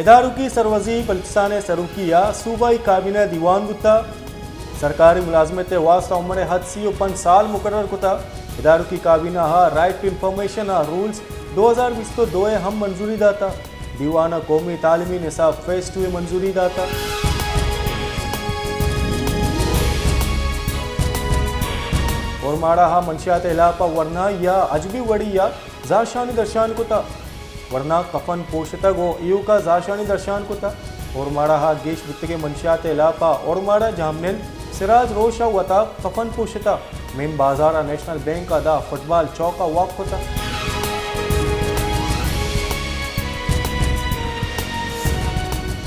ادارکی سروزی بلوچستان ءِ سروکی ءَ صوبائی کابینہ ءِ دیوان بوتگ۔ سرکاری ملازمت ءِ واستہ عمر ءِ حد سی ءُ پنچ سال مقرر کتگ۔ ادارکی کابینہ ءَ رائٹ ٹو انفارمیشن ءِ رولز دو ہزار بیست ءُ دو ءَ ہم منظوری داتگ۔ دیوان ءَ قومی تعلیمی نصاب فیز ٹو ءَ منظوری داتگ۔ اورماڑہ ءَ منشیات ءِ ہلاپ ءَ ورنائی ءَ عجبیں وڑے ءَ زہرشانی درشان کتگ۔ ورنا کفن پوشتگ ءُ ایوک ءَ زہرشانی درشان کتگ۔ اورماڑہ ءَ گیش بوتگیں منشیات ءِ ہلاپ ءَ اورماڑہ جہمنند سراج روش ءَ وت ءَ کفن پوشتگ۔ مین بازار ءَ نیشنل بینک ءَ داں فٹبال چوک ءَ واک کتگ۔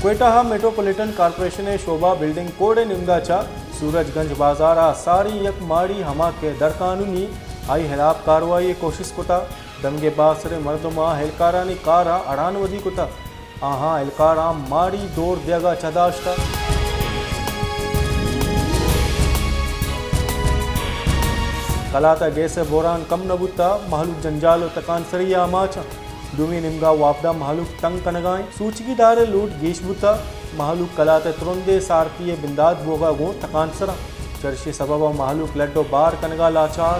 کوئٹہ ءَ میٹروپولیٹن کارپوریشن ءِ شعبہ بلڈنگ کوڈ ءِ نیمگ ءَ چہ سورج گنج بازار ءَ ساری یک ماڑی ہما کہ در قانونی، آئی ہلاپ کاروائی ءِ کوشست کتگ۔ دمگے باز سریں مردماں اہلکارانی کار ءَ اڑان ودی کتگ۔ آہاں اہلکاراں ماڑی دور دیگ ءَ چہ داشتگ۔ کلات ءَ گیس ءِ بحران کم نہ بوتگ، مہلوک جنجال ءُ تکانسری ءِ آماچ اَنت۔ دومی نیمگ ءَ وابدہ مہلوک تنگ کنگ ءَ اِنت۔ سوچگی دار ءِ لوٹ گیش بوتگ۔ مہلوک کلات ءِ ترندیں سارتی ءِ بندات بوگ ءَ گوں تکانسر اَنت۔ چرشی ءِ سبب ءَ مہلوک لڈ ءُ بار کنگ ءَ لاچار۔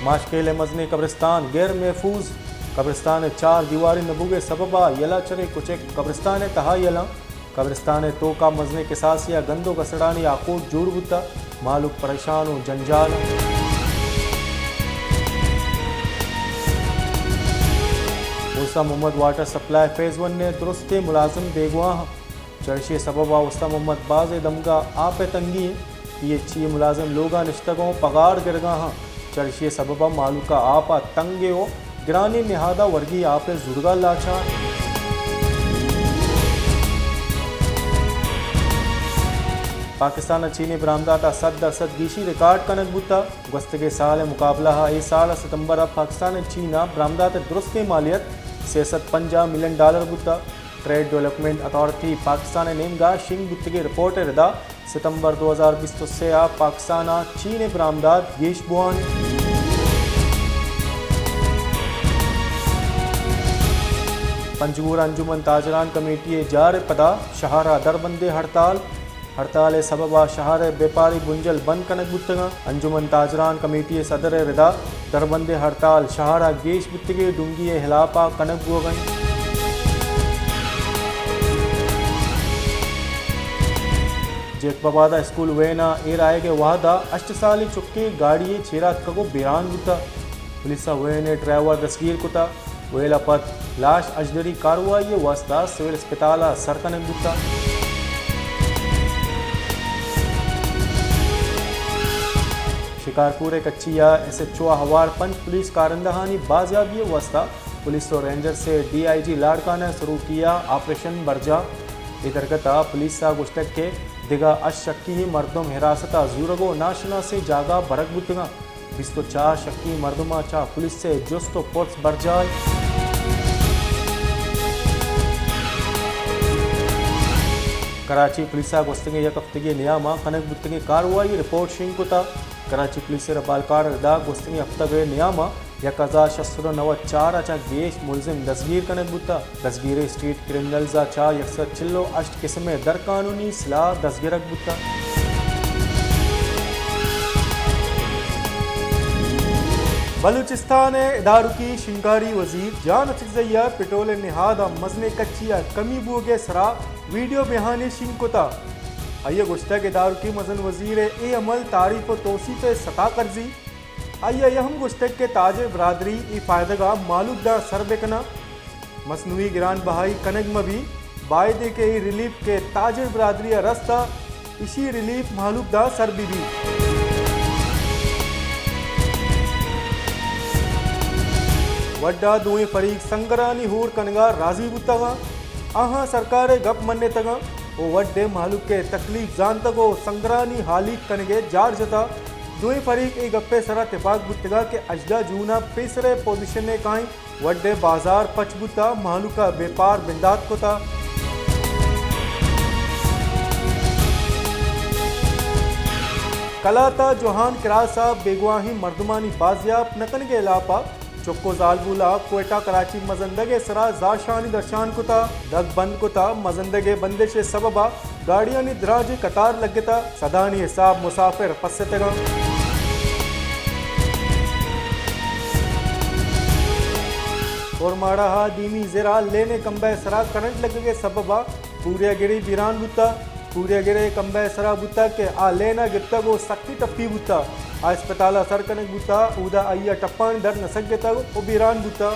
ماشکیل ءِ مزنیں قبرستان غیر محفوظ۔ قبرستان ءِ چار دیواری نہ بوگ ءِ سبب ءَ یلہ چرے کچک قبرستان ءِ تہا یلہ اَنت۔ قبرستان ءِ توک ءَ مزنیں کساسے ءَ گند ءُ گسڑانی آکوٹ جوڑ بوتگ، مہلوک پریشان ءُ جنجال اَنت۔ اوستہ محمد واٹر سپلائی فیز ون ءِ درستیں ملازم بیگواہ اَنت۔ چرشی ءِ سبب ءَ اوستہ محمد بازیں دمگ ءَ آپ ءِ تنگی اِنت۔ پی ایچ ای ءِ ملازم لوگ ءَ نشتگ ءُ پگار گرگ ءَ اَنت۔ چرشی ءِ سبب ءَ مہلوک ءَ آپ ءَ تنگی ءُ گرانیں نہاد ءَ ورگی آپ ءِ زورگ ءَ لاچار۔ پاکستان ءَ چین ءِ برآمدات ءَ صد درسد گیشی ریکارڈ کنگ بوتگ۔ گوستگیں سال ءِ مقابلہ ءَ اے سال ءَ ستمبر ءَ پاکستان ءِ چین ءِ برآمدات ءِ درستیں مالیت سے سد پنجاہ ملین ڈالر بوتگ۔ ٹریڈ ڈیولپمنٹ اتھارٹی پاکستان ءِ نیمگ ءَ شنگ بوتگیں رپورٹ ءِ ردا ستمبر دو ہزار بیست ءُ سے ءَ پاکستان ءَ چین ءِ برآمدات گیش بوان۔ پنجگور ءَ انجمن تاجران کمیٹی ءِ جار ءِ پدا شہر ءَ دربندیں ہڑتال۔ ہڑتال ءِ سبب ءَ شہر ءِ بیپاری بنجل بند کنگ بوتگ اَنت۔ انجمن تاجران کمیٹی ءِ صدر ءِ ردا دربندیں ہڑتال شہر ءَ گیش بوتگیں ڈنگی ءِ ہلاپ ءَ کنگ بوگ ءَ اِنت۔ جیکب آباد ءَ اسکول وین ءِ ایر آیگ ءِ وہد ءَ ہشت سالی چکے گاڑی ءِ چیر ءَ اتکگ ءُ بیران بوتگ۔ پولیس ءَ وین ءِ ڈرائیور دستگیر کتگ۔ ویل ءَ پد لاش اژدری کاروائی ءِ واستہ سول اسپتال ءَ سر کنگ بوتگ۔ شکارپور ءِ کچی ءَ ایس ایچ او ءَ ہوار پنچ پولیس کارندہانی بازیابی ءِ واستہ پولیس ءُ رینجرز ءِ ڈی آئی جی لاڑکانہ ءِ سروکی ءَ آپریشن برجاہ۔ اے درگت ءَ پولیس ءَ گوشتگ کہ دگہ ہشت شکی مردم حراست ءَ زورگ ءُ ناشناسیں جاگہ ءَ برگ بوتگ اَنت۔ بیست ءُ چار شکی مردماں چہ پولیس ءِ جست ءُ پرس برجاہ۔ کراچی پولیس ءَ گوستگیں یک ہفتگے ءِ نیام ءَ کنگ بوتگیں کاروائی ءِ رپورٹ شنگ کتگ۔ کراچی پولیس ءِ ربالکار ءِ ردا گوستگیں ہفتگ ءِ نیام ءَ یک ہزار شش سد ءُ نود ءُ چار ءَ چہ گیش ملزم دزگیر کنگ بوتگ۔ دزگیریں اسٹریٹ کرمنلز ءَ چہ یک سد چل ءُ ہشت قسم ءِ در قانونی سلاہ دزگرگ بوتگ۔ بلوچستان ءِ ادارکی شنگکاری وزیر جان اچکزئی ءَ پٹرول ءِ نہاد ءَ مزنیں کچی ءِ کمی بوگ ءِ سرا ویڈیو بیانے شنگ کتگ۔ آئی ءَ گوشتگ ادارکی مزن وزیر ءِ اے عمل تعریف ءُ توسیپ ءِ ستا کرزی۔ آئی ءَ اے ہم گوشتگ کہ تاجر برادری اے فائدگ ءَ مہلوک داں سر بہ کناں، مصنوعی گران بہائی کنگ مہ بیت، باید ایں کہ اے ریلیف کہ تاجر برادری ءَ رستہ، ایشی ریلیف مہلوک داں سر بہ بیت۔ وڈ ءَ دوئیں فریق سنگرانی ہور کنگ ءَ راضی بوتگ اَنت۔ آہاں سرکار ءِ گپ منتگ اَنت ءُ وڈ ءِ مہلوک ءِ تکلیف زانتگ ءُ سنگرانی ہالیگ کنگ ءِ جار جتگ۔ دوئیں فریق اے گپ ءِ سرا تپاک بوتگ اَنت کہ ہژدہ جون ءَ پیسر ءِ پوزیشن ءَ کائیں وڈ ءِ بازار پچ بوتگ، مہلوک ءَ بیپار بندات کتگ۔ کلات ءَ جوہان کراس ءَ بیگواہیں مردمانی بازیاب نہ کنگ ءِ ہلاپ ءَ چک و زالبول ء کوئٹہ کراچی مزندگ ء سرا زاشانی درشان کتا، دگ بند کتا، مزندگ ء بندش ء سبب ء گاڑیانی دراجیں قطار لگتا، سدانی حساب مسافر پستگاں۔ اورماڑہ ء دیمی زرا لین ء کمبہ ء سرا کرنٹ لگگ ء سبب ء پوریاگڑھی بیران بوتا۔ پوریاگڑھی کمبہ ء سرا بوتا کہ آ لین ء گپتگ و سکی ٹپی بوتا۔ آ اسپتال ء سر کنگ بوتا، اودا آئی ء ٹپانی درد نہ سگتگ و بیران بوتا۔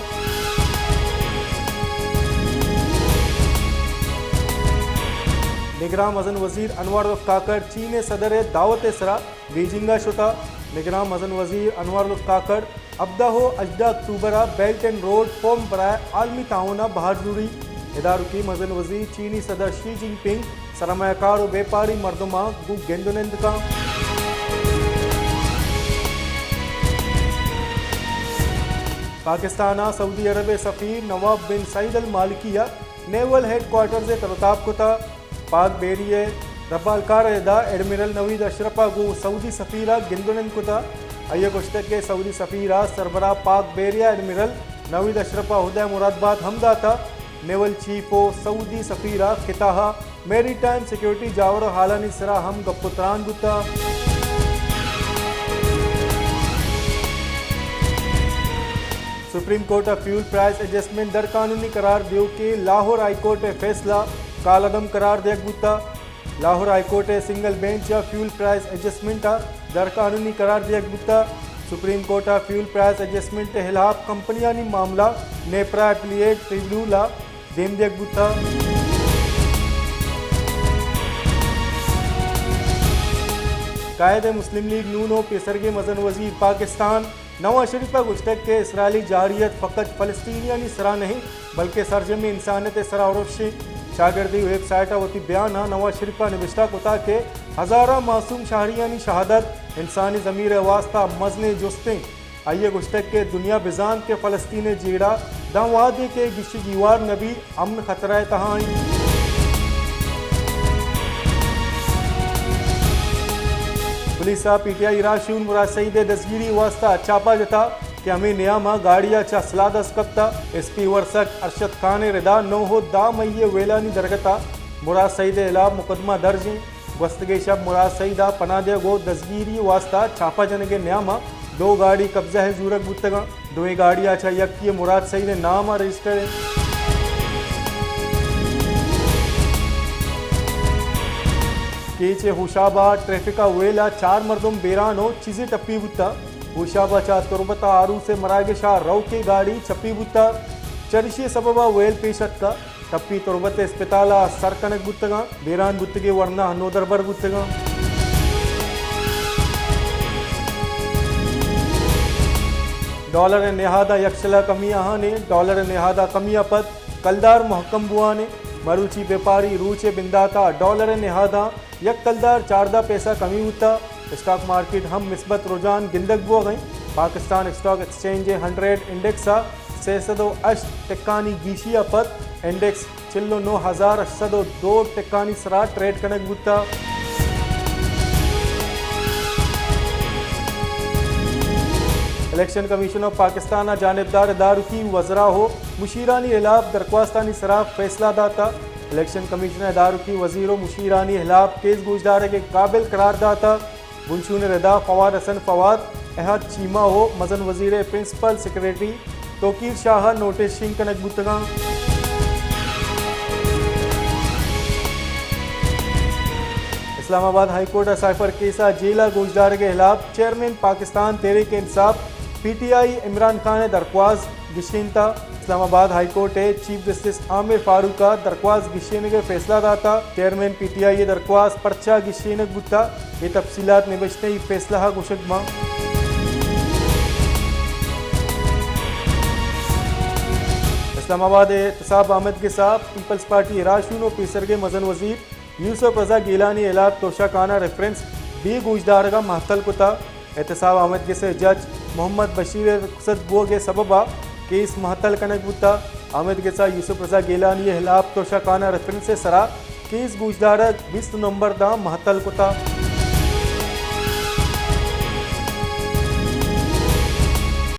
نگراں مزن وزیر انوار الحق کاکڑ چین ء صدر ء دعوت ء سرا بیجنگ ء شتا۔ نگراں مزن وزیر انوار الحق کاکڑ ہبدہ و ہژدہ اکتوبر ء بیلٹ اینڈ روڈ فورم برائے عالمی تعاون ء بہر زوری۔ ادارکی مزن وزیر چینی صدر شی جن پنگ، سرمایہ کار و بیپاری مردماں گوں گند و نند کن۔ پاکستان ء سعودی عرب ء سفیر نواب بن سعید المالکی ء نیول ہیڈ کوارٹرز ء تروتاب کتا۔ پاک بیری ء ربالکار ء ادا ایڈمرل نوید اشرف ء گوں سعودی سفیر ء گند و نند کتا۔ آئی ء گوشتگ کہ سعودی سفیر ء سربراہ پاک بیری ء ایڈمرل نوید اشرف ء عہدہ ء مرادبات ہم داتا۔ نیول چیف و سعودی سفیر ء خطہ ء میری ٹائم سیکورٹی جاور و حالانی سرا ہم گپ و تران بوتا۔ سپریم کورٹ ء فیول پرائس ایڈجسٹمنٹ در قانونی قرار دیوکیں لاہور ہائی کورٹ ء فیصلہ کالعدم قرار دیگ بوتا۔ لاہور ہائی کورٹ ء سنگل بینچ ء فیول پرائس ایڈجسٹمنٹ ء در قانونی قرار دیگ بوتا۔ سپریم کورٹ ء فیول پرائس ایڈجسٹمنٹ ء ہلاپ کمپنیانی معاملہ نیپرا اپیلیٹ ٹریبیونل ء دیم دیگ بوتا۔ قائد مسلم لیگ نون و پیسرگیں مزن وزیر پاکستان نواز شریف ء گوشتگ کہ اسرائیلی جارحیت فقط فلسطینیانی سرا نہیں بلکہ سرجمیں انسانیت ء سرا ارش انت۔ چاگردی ویب سائٹ ء وتی بیان ء نواز شریف ء نبشتہ کتا کہ ہزاراں معصوم شہریانی شہادت انسانی ضمیر ء واستہ مزنیں جست انت۔ آئی ء گوشتگ کہ دنیا بزانت کہ فلسطین ء جیڑہ داں وہدے کہ گیشی گیوار نبی امن خطرہ ء تہا انت۔ پولیس ء پی ٹی آئی راہشون مراد سعید ء دزگیری واستہ چاپہ جتا کہ ہمے نیام ء گاڑی ء چہ سلاہ دست کپتا۔ ایس پی ورسک ارشد خان ء ردا نو و دہ مئی ء ویلانی درگت ء مراد سعید ء ہلاپ مقدمہ درج انت۔ گوستگیں شپ مراد سعید ء پناہ دیگ و دزگیری واستہ چاپہ جنگ ء نیام ء دو گاڑی قبضہ ء زورگ بوتگاں۔ دوئیں گاڑی ء چہ یکے ء مراد سعید ء نام ء رجسٹر انت۔ کیچ ء ہوشاب ء ٹریفک ء ویل ء چار مردم بیران و چیزے ٹپی بوتگ۔ ہوشاب ء چہ تربت ء آروس ء مراگش ء روکیں گاڑی چپی بوتگ۔ چریشی ء سبب ء ویل پیش اتکگ۔ ٹپی تربت ء اسپتال ء سر کنگ بوتگاں۔ بیران بوتگیں ورنا ہنودربر بوتگاں۔ ڈالر ء نہاد ء یکشل ء کمی آہان ء ڈالر ء نہاد ء کمی ء پد کلدار مہکم بوان ء مروچی بیپاری روچ ء بندات ء ڈالر ء نہاداں یک کلدار چاردہ پیسہ کمی بوتگ۔ اسٹاک مارکیٹ ہم مثبت رجحان گندگ بوگ ء انت۔ پاکستان اسٹاک ایکسچینج ء ہنڈریڈ انڈیکس ء سئے سد و ہشت ٹکانی گیشی ء پد انڈیکس چل و نو ہزار ہشت سد و دو ٹکانی سرا ٹریڈ کنگ بوتگ۔ الیکشن کمیشن آف پاکستان ء جانبدار ادارکی وزراء و مشیرانی ہلاپ درخواستانی سرا فیصلہ داتگ۔ الیکشن کمیشن ء ادارکی وزیر و مشیرانی ہلاپ کیس گوشدارگ ء قابل قرار داتگ۔ بنشون ء ردا فواد حسن فواد، احد چیمہ و مزن وزیر ء پرنسپل سیکرٹری توقیر شاہ ء نوٹس شنگ کنگ بوتگاں۔ اسلام آباد ہائی کورٹ ء سائفر کیس ء جیل ء گوشدارگ ء ہلاپ چیئرمین پاکستان تحریک Insaf P T I Imran خان ء درخواست گشینتگ۔ اسلام آباد ہائی کورٹ ء چیف جسٹس عامر فاروق ء درخواست گشینگ ء فیصلہ داتگ۔ چیئرمین پی ٹی آئی ء درخواست پرچا گشینگ بوتگ، اے تفصیلات نبشتہ ای فیصلہ ء گوشگ باں۔ اسلام آباد ء احتساب آمدگس ء پیپلز پارٹی ء راہشون و پیسرگیں مزن وزیر یوسف رضا گیلانی ء ہلاپ توشہ خانہ ریفرنس بے گوشدارگ ء مہتل کتگ۔ احتساب آمدگس ء جج محمد بشیر ء رخصت بوگ ء سبب ء کیس مہتل کنگ بوتگ۔ آمدگس ء یوسف رضا گیلانی ء ہلاپ توشہ خانہ ریفرنس ء سرا کیس گوشدارگ بیست نومبر داں مہتل کتگ۔